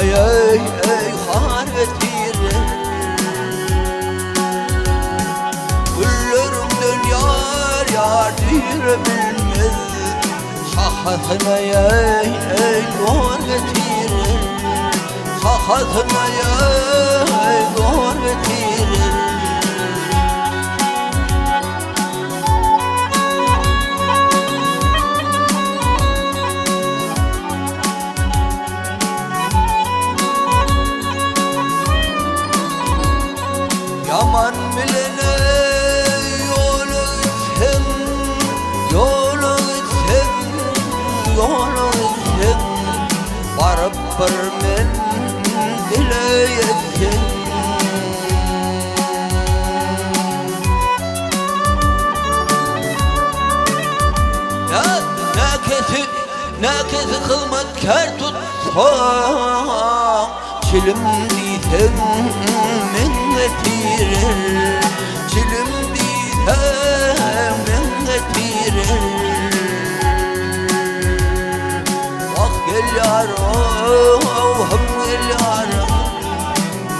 Hatyna ey har getirir. Güllerimden yar yar dire bilmez. Şahasına ey ey zor getirir. Şahasına ey zor getirir. Yaman bilene yolu gitsem, yolu gitsem, yolu gitsem, varıp bir menzile yetsem. Ya ne kesi, ne kesi hizmetkar tutsan, çilim diysen men getirir, çilim diysen men getirir. Vah gel yarım, hım gel yarım,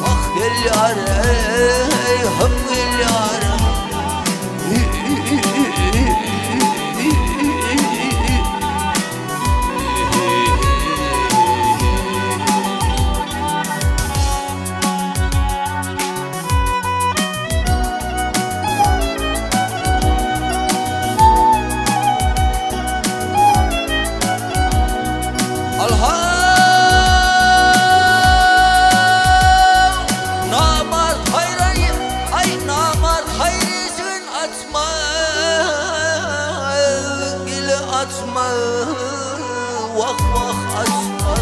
vah gel yarım, hım gel yarım. Açma, vah vah açma.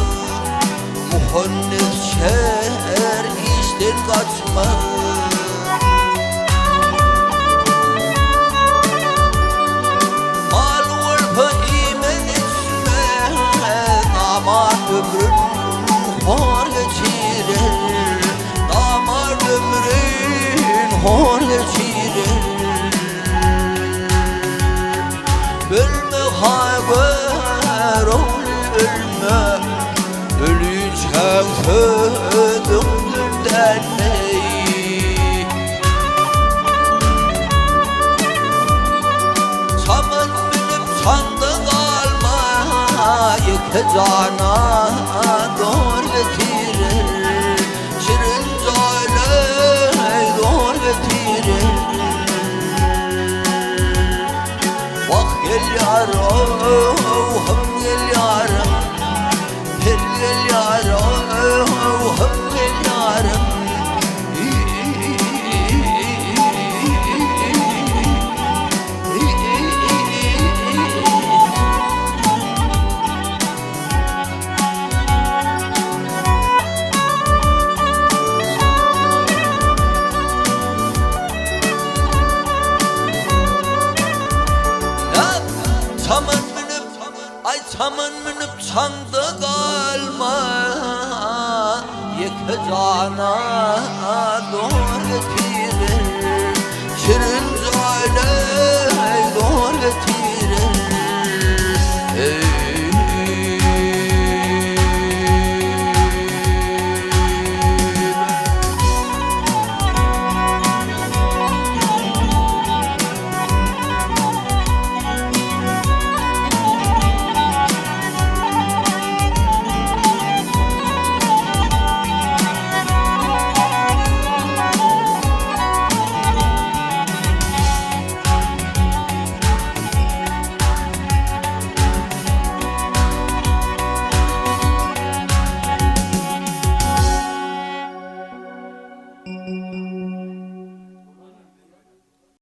Muhannes şer işten kaçma. Mal wolfa imen içme, namart ömrün hor geçirir. Namart ömrün hor geçirir. Ölme haber ol ölme, ölünçen sözümden ey. Çamın münüp sandık alma, yeke cana doğru getirir. Şirin cana doğru getirir. Vah gel yarım, hım gel yarım, gel gel yarım, hım gel yarım. Çamın münüp, ay çamın münüp sandık alma, yeke cana doğru getirir. Şirin cana doğru getirir. Ey.